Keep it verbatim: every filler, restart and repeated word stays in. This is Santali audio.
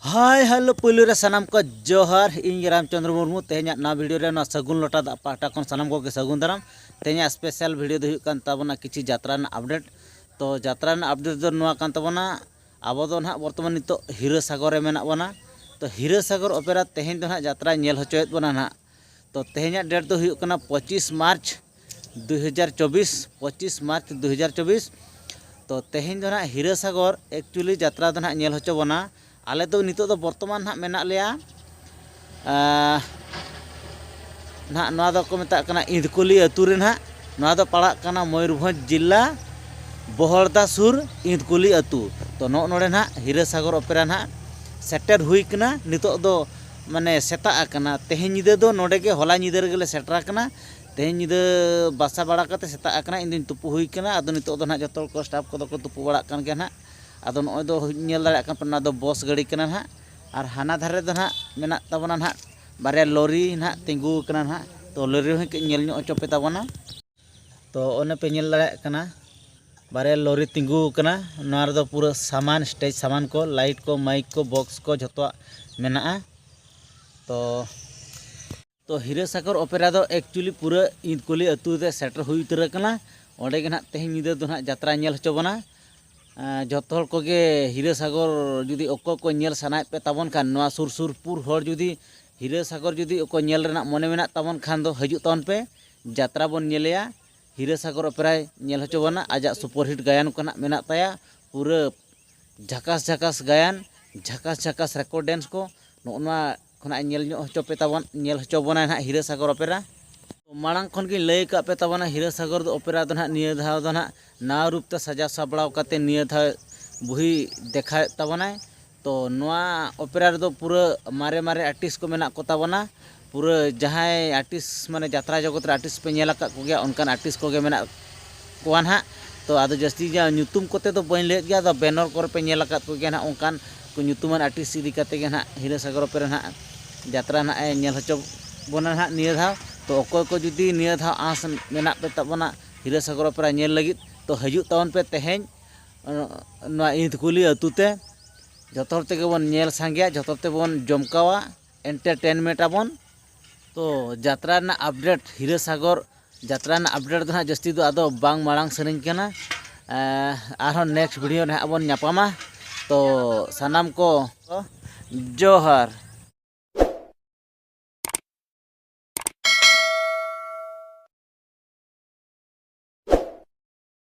ᱦᱟᱭ ᱦᱮᱞᱳ, ᱯᱳᱭᱞᱳ ᱨᱮ ᱥᱟᱱᱟᱢ ᱠᱚ ᱡᱚᱦᱟᱨ᱾ ᱤᱧ ᱜᱮ ᱨᱟᱢᱪᱚᱸᱫᱽᱨᱚ ᱢᱩᱨᱢᱩ᱾ ᱛᱮᱦᱮᱧᱟᱜ ᱱᱚᱣᱟ ᱵᱷᱤᱰᱤᱭᱳ ᱨᱮ ᱱᱚᱣᱟ ᱥᱟᱹᱜᱩᱱ ᱞᱚᱴᱟ ᱫᱟᱜ ᱯᱟᱦᱴᱟ ᱠᱷᱚᱱ ᱥᱟᱱᱟᱢ ᱠᱚᱜᱮ ᱥᱟᱹᱜᱩᱱ ᱫᱟᱨᱟᱢ᱾ ᱛᱮᱦᱮᱧᱟᱜ ᱥᱯᱮᱥᱟᱞ ᱵᱷᱤᱰᱤᱭᱳ ᱫᱚ ᱦᱩᱭᱩᱜ ᱠᱟᱱ ᱛᱟᱵᱚᱱᱟ ᱠᱤᱪᱷᱩ ᱡᱟᱛᱨᱟ ᱨᱮᱱᱟᱜ ᱟᱯᱰᱮᱴ᱾ ᱛᱚ ᱡᱟᱛᱨᱟ ᱨᱮᱱᱟᱜ ᱟᱯᱰᱮᱴ ᱫᱚ ᱱᱚᱣᱟ ᱠᱟᱱ ᱛᱟᱵᱚᱱᱟ, ᱟᱵᱚ ᱫᱚ ᱱᱟᱦᱟᱜ ᱵᱚᱨᱛᱚᱢᱟᱱ ᱱᱤᱛᱚᱜ ᱦᱤᱨᱟᱹ ᱥᱟᱜᱚᱨ ᱨᱮ ᱢᱮᱱᱟᱜ ᱵᱚᱱᱟ᱾ ᱛᱚ ᱦᱤᱨᱟᱹ ᱥᱟᱜᱚᱨ ᱚᱯᱮᱨᱟ ᱛᱮᱦᱮᱧ ᱫᱚ ᱱᱟᱦᱟᱜ ᱡᱟᱛᱨᱟᱭ ᱧᱮᱞ ᱦᱚᱪᱚᱭᱮᱫ ᱵᱚᱱᱟ ᱱᱟᱦᱟᱜ᱾ ᱛᱚ ᱛᱮᱦᱮᱧᱟᱜ ᱰᱮᱴ ᱫᱚ ᱦᱩᱭᱩᱜ ᱠᱟᱱᱟ ᱯᱚᱸᱪᱤᱥ ᱢᱟᱨᱪ ᱫᱩ ᱦᱟᱡᱟᱨ ᱪᱚᱵᱵᱤᱥ, ᱯᱚᱸᱪᱤᱥ ᱢᱟᱨᱪ ᱫᱩ ᱦᱟᱡᱟᱨ ᱪᱚᱵᱵᱤᱥ᱾ ᱛᱚ ᱛᱮᱦᱮᱧ ᱫᱚ ᱱᱟᱦᱟᱜ ᱦᱤᱨᱟᱹ ᱥᱟᱜᱚᱨ ᱮᱠᱪᱩᱭᱮᱞᱤ ᱡᱟᱛᱨᱟ ᱫᱚ ᱱᱟᱦᱟᱜ ᱧᱮᱞ ᱦᱚᱪᱚ ᱵᱚᱱᱟ᱾ ᱟᱞᱮ ᱫᱚ ᱱᱤᱛᱚᱜ ᱫᱚ ᱵᱚᱨᱛᱚᱢᱟᱱ ᱱᱟᱦᱟᱜ ᱢᱮᱱᱟᱜ ᱞᱮᱭᱟ, ᱟᱸ, ᱱᱟᱦᱟᱜ ᱱᱚᱣᱟ ᱫᱚᱠᱚ ᱢᱮᱛᱟᱜ ᱠᱟᱱᱟ ᱤᱸᱫᱽᱠᱩᱞᱤ ᱟᱹᱛᱩ ᱨᱮ ᱱᱟᱦᱟᱜ᱾ ᱱᱚᱣᱟ ᱫᱚ ᱯᱟᱲᱟᱜ ᱠᱟᱱᱟ ᱢᱚᱭᱩᱨᱵᱷᱚᱸᱡᱽ ᱡᱤᱞᱟ, ᱵᱚᱦᱚᱲᱫᱟ ᱥᱩᱨ ᱤᱸᱫᱽᱠᱩᱞᱤ ᱟᱹᱛᱩ᱾ ᱛᱚ ᱱᱚᱜᱼᱚ ᱱᱚᱰᱮ ᱱᱟᱦᱟᱜ ᱦᱤᱨᱟᱹ ᱥᱟᱜᱚᱨ ᱚᱯᱮᱨᱟ ᱱᱟᱦᱟᱜ ᱥᱮᱴᱮᱨ ᱦᱩᱭ ᱠᱟᱱᱟ᱾ ᱱᱤᱛᱚᱜ ᱫᱚ ᱢᱟᱱᱮ ᱥᱮᱛᱟᱜ ᱟᱠᱟᱱᱟ᱾ ᱛᱮᱦᱮᱧ ᱧᱤᱫᱟᱹ ᱫᱚ ᱱᱚᱰᱮ ᱜᱮ, ᱦᱚᱞᱟ ᱧᱤᱫᱟᱹ ᱨᱮᱜᱮ ᱞᱮ ᱥᱮᱴᱮᱨ ᱟᱠᱟᱱᱟ᱾ ᱛᱮᱦᱮᱧ ᱧᱤᱫᱟᱹ ᱵᱟᱥᱟ ᱵᱟᱲᱟ ᱠᱟᱛᱮ ᱥᱮᱛᱟᱜ ᱟᱠᱟᱱᱟ, ᱤᱧ ᱫᱩᱧ ᱛᱩᱯᱩ ᱦᱩᱭ ᱠᱟᱱᱟ᱾ ᱟᱫᱚ ᱱᱤᱛᱚᱜ ᱫᱚ ᱱᱟᱦᱟᱜ ᱡᱚᱛᱚ ᱦᱚᱲ ᱠᱚ, ᱥᱴᱟᱯ ᱠᱚᱫᱚ ᱠᱚ ᱛᱩᱯᱩ ᱵᱟᱲᱟᱜ ᱠᱟᱱ ᱜᱮᱭᱟ ᱱᱟᱦᱟᱜ᱾ ᱟᱫᱚ ᱱᱚᱜᱼᱚᱭ ᱫᱚ ᱧᱮᱞ ᱫᱟᱲᱮᱭᱟᱜ ᱠᱟᱱ ᱯᱮ, ᱱᱚᱣᱟ ᱫᱚ ᱵᱚᱥ ᱜᱟᱹᱰᱤ ᱠᱟᱱᱟ ᱱᱟᱦᱟᱜ᱾ ᱟᱨ ᱦᱟᱱᱟ ᱫᱷᱟᱨᱮ ᱫᱚ ᱱᱟᱦᱟᱜ ᱢᱮᱱᱟᱜ ᱛᱟᱵᱚᱱᱟ ᱱᱟᱦᱟᱜ ᱵᱟᱨᱭᱟ ᱞᱚᱨᱤ ᱱᱟᱦᱟᱜ ᱛᱤᱸᱜᱩ ᱟᱠᱟᱱᱟ ᱱᱟᱦᱟᱜ᱾ ᱛᱚ ᱞᱚᱨᱤ ᱦᱚᱸ ᱠᱟᱹᱡ ᱧᱮᱞ ᱧᱚᱜ ᱦᱚᱪᱚ ᱯᱮ ᱛᱟᱵᱚᱱᱟ᱾ ᱛᱚ ᱚᱱᱮ ᱯᱮ ᱧᱮᱞ ᱫᱟᱲᱮᱭᱟᱜ ᱠᱟᱱᱟ, ᱵᱟᱨᱭᱟ ᱞᱚᱨᱤ ᱛᱤᱸᱜᱩ ᱟᱠᱟᱱᱟ᱾ ᱱᱚᱣᱟ ᱨᱮᱫᱚ ᱯᱩᱨᱟᱹ ᱥᱟᱢᱟᱱ, ᱥᱴᱮᱡᱽ ᱥᱟᱢᱟᱱ ᱠᱚ, ᱞᱟᱭᱤᱴ ᱠᱚ, ᱢᱟᱭᱤᱠ ᱠᱚ, ᱵᱚᱠᱥ ᱠᱚ ᱡᱷᱚᱛᱚᱣᱟᱜ ᱢᱮᱱᱟᱜᱼᱟ᱾ ᱛᱚ, ᱛᱚ ᱦᱤᱨᱟᱹ ᱥᱟᱜᱚᱨ ᱚᱯᱮᱨᱟ ᱫᱚ ᱮᱠᱪᱩᱭᱮᱞᱤ ᱯᱩᱨᱟᱹ ᱤᱸᱫᱽᱠᱩᱞᱤ ᱟᱹᱛᱩ ᱨᱮ ᱥᱮᱴᱮᱨ ᱦᱩᱭ ᱩᱛᱟᱹᱨ ᱟᱠᱟᱱᱟ᱾ ᱚᱸᱰᱮ ᱜᱮ ᱱᱟᱦᱟᱜ ᱛᱮᱦᱮᱧ ᱧᱤᱫᱟᱹ ᱫᱚ ᱱᱟᱦᱟᱜ ᱡᱟᱛᱨᱟ ᱧᱮᱞ ᱦᱚᱪᱚ ᱵᱚᱱᱟ᱾ ᱮᱸ, ᱡᱷᱚᱛᱚ ᱦᱚᱲ ᱠᱚᱜᱮ ᱦᱤᱨᱟᱹ ᱥᱟᱜᱚᱨ ᱡᱩᱫᱤ ᱚᱠᱚᱭ ᱠᱚ ᱧᱮᱞ ᱥᱟᱱᱟᱭᱮᱫ ᱯᱮ ᱛᱟᱵᱚᱱ ᱠᱷᱟᱱ, ᱱᱚᱣᱟ ᱥᱩᱨ ᱥᱩᱨᱯᱩᱨ ᱦᱚᱲ ᱡᱩᱫᱤ ᱦᱤᱨᱟᱹ ᱥᱟᱜᱚᱨ ᱡᱩᱫᱤ ᱚᱠᱚᱭ ᱧᱮᱞ ᱨᱮᱱᱟᱜ ᱢᱚᱱᱮ ᱢᱮᱱᱟᱜ ᱛᱟᱵᱚᱱ ᱠᱷᱟᱱ ᱫᱚ ᱦᱤᱡᱩᱜ ᱛᱟᱵᱚᱱ ᱯᱮ, ᱡᱟᱛᱨᱟ ᱵᱚᱱ ᱧᱮᱞᱮᱭᱟ᱾ ᱦᱤᱨᱟᱹ ᱥᱟᱜᱚᱨ ᱚᱯᱮᱨᱟᱭ ᱧᱮᱞ ᱦᱚᱪᱚ ᱵᱚᱱᱟ, ᱟᱡᱟᱜ ᱥᱩᱯᱟᱨ ᱦᱤᱴ ᱜᱟᱭᱟᱱ ᱠᱚ ᱱᱟᱦᱟᱜ ᱢᱮᱱᱟᱜ ᱛᱟᱭᱟ᱾ ᱯᱩᱨᱟᱹ ᱡᱷᱟᱠᱟᱥ ᱡᱷᱟᱠᱟᱥ ᱜᱟᱭᱟᱱ, ᱡᱷᱟᱠᱟᱥ ᱡᱷᱟᱠᱟᱥ ᱨᱮᱠᱚᱨᱰ ᱰᱮᱱᱥ ᱠᱚ, ᱱᱚᱜᱼᱚ ᱱᱚᱣᱟ ᱠᱷᱚᱱᱟᱜ ᱧᱮᱞ ᱧᱚᱜ ᱦᱚᱪᱚ ᱯᱮ ᱛᱟᱵᱚᱱ, ᱧᱮᱞ ᱦᱚᱪᱚ ᱵᱚᱱᱟᱭ ᱱᱟᱦᱟᱜ ᱦᱤᱨᱟᱹ ᱥᱟᱜᱚᱨ ᱚᱯᱮᱨᱟ᱾ ᱢᱟᱲᱟᱝ ᱠᱷᱚᱱ ᱜᱤᱧ ᱞᱟᱹᱭ ᱟᱠᱟᱫ ᱯᱮ ᱛᱟᱵᱚᱱᱟ, ᱦᱤᱨᱟᱹ ᱥᱟᱜᱚᱨ ᱫᱚ ᱚᱯᱮᱨᱟ ᱫᱚ ᱱᱟᱦᱟᱜ ᱱᱤᱭᱟᱹ ᱫᱷᱟᱣ ᱫᱚ ᱱᱟᱦᱟᱜ ᱱᱟᱣᱟ ᱨᱩᱯ ᱛᱮ ᱥᱟᱡᱟᱣ ᱥᱟᱯᱲᱟᱣ ᱠᱟᱛᱮ ᱱᱤᱭᱟᱹ ᱫᱷᱟᱣ ᱵᱩᱦᱤ ᱫᱮᱠᱷᱟᱣᱮᱫ ᱛᱟᱵᱚᱱᱟᱭ᱾ ᱛᱚ ᱱᱚᱣᱟ ᱚᱯᱮᱨᱟ ᱨᱮᱫᱚ ᱯᱩᱨᱟᱹ ᱢᱟᱨᱮ ᱢᱟᱨᱮ ᱟᱨᱴᱤᱥᱴ ᱠᱚ ᱢᱮᱱᱟᱜ ᱠᱚ ᱛᱟᱵᱚᱱᱟ᱾ ᱯᱩᱨᱟᱹ ᱡᱟᱦᱟᱸᱭ ᱟᱨᱴᱤᱥᱴ, ᱢᱟᱱᱮ ᱡᱟᱛᱨᱟ ᱡᱚᱜᱚᱛ ᱨᱮ ᱟᱨᱴᱤᱥᱴ ᱯᱮ ᱧᱮᱞ ᱟᱠᱟᱫ ᱠᱚᱜᱮᱭᱟ, ᱚᱱᱠᱟᱱ ᱟᱨᱴᱤᱥᱴ ᱠᱚᱜᱮ ᱢᱮᱱᱟᱜ ᱠᱚᱣᱟ ᱱᱟᱦᱟᱜ᱾ ᱛᱚ ᱟᱫᱚ ᱡᱟᱹᱥᱛᱤ ᱡᱟ ᱧᱩᱛᱩᱢ ᱠᱚᱛᱮ ᱫᱚ ᱵᱟᱹᱧ ᱞᱟᱹᱭᱮᱫ ᱜᱮᱭᱟ, ᱟᱫᱚ ᱵᱮᱱᱚᱨ ᱠᱚᱨᱮ ᱯᱮ ᱧᱮᱞ ᱟᱠᱟᱫ ᱠᱚᱜᱮᱭᱟ ᱱᱟᱦᱟᱜ᱾ ᱚᱱᱠᱟᱱ ᱠᱚ ᱧᱩᱛᱩᱢᱟᱱ ᱟᱨᱴᱤᱥᱴ ᱤᱫᱤ ᱠᱟᱛᱮ ᱜᱮ ᱱᱟᱦᱟᱜ ᱦᱤᱨᱟᱹ ᱥᱟᱜᱚᱨ ᱚᱯᱮᱨᱟ ᱱᱟᱦᱟᱜ ᱡᱟᱛᱨᱟ ᱱᱟᱦᱟᱜ ᱮ ᱧᱮᱞ ᱦᱚᱪᱚ ᱵᱚᱱᱟ ᱱᱟᱦᱟᱜ ᱱᱤᱭᱟᱹ ᱫᱷᱟᱣ᱾ ᱛᱚ ᱚᱠᱚᱭ ᱠᱚ ᱡᱩᱫᱤ ᱱᱤᱭᱟᱹ ᱫᱷᱟᱣ ᱟᱸᱥ ᱢᱮᱱᱟᱜ ᱯᱮ ᱛᱟᱵᱚᱱᱟ ᱦᱤᱨᱟᱹ ᱥᱟᱜᱚᱨ ᱚᱯᱮᱨᱟ ᱧᱮᱞ ᱞᱟᱹᱜᱤᱫ, ᱛᱚ ᱦᱤᱡᱩᱜ ᱛᱟᱵᱚᱱ ᱯᱮ ᱛᱮᱦᱮᱧ, ᱱᱚᱣᱟ ᱤᱸᱫᱽᱠᱩᱞᱤ ᱟᱹᱛᱩ ᱛᱮ᱾ ᱡᱚᱛᱚ ᱦᱚᱲ ᱛᱮᱜᱮ ᱵᱚᱱ ᱧᱮᱞ ᱥᱟᱸᱜᱮᱭᱟ, ᱡᱚᱛᱚ ᱦᱚᱲ ᱛᱮᱵᱚᱱ ᱡᱚᱢᱠᱟᱣᱟ, entertainment ᱟᱵᱚᱱ᱾ ᱛᱚ ᱡᱟᱛᱨᱟ ᱨᱮᱱᱟᱜ update, ᱦᱤᱨᱟᱹ ᱥᱟᱜᱚᱨ ᱡᱟᱛᱨᱟ ᱨᱮᱱᱟᱜ update ᱫᱚ ᱱᱟᱦᱟᱜ ᱡᱟᱹᱥᱛᱤ ᱫᱚ ᱟᱫᱚ ᱵᱟᱝ ᱢᱟᱲᱟᱝ ᱥᱟᱹᱱᱟᱹᱧ ᱠᱟᱱᱟ᱾ ᱮᱸ, ᱟᱨᱦᱚᱸ next video ᱨᱮ ᱦᱟᱸᱜ ᱵᱚᱱ ᱧᱟᱯᱟᱢᱟ᱾ ᱛᱚ ᱥᱟᱱᱟᱢ ᱠᱚ ᱡᱚᱦᱟᱨ᱾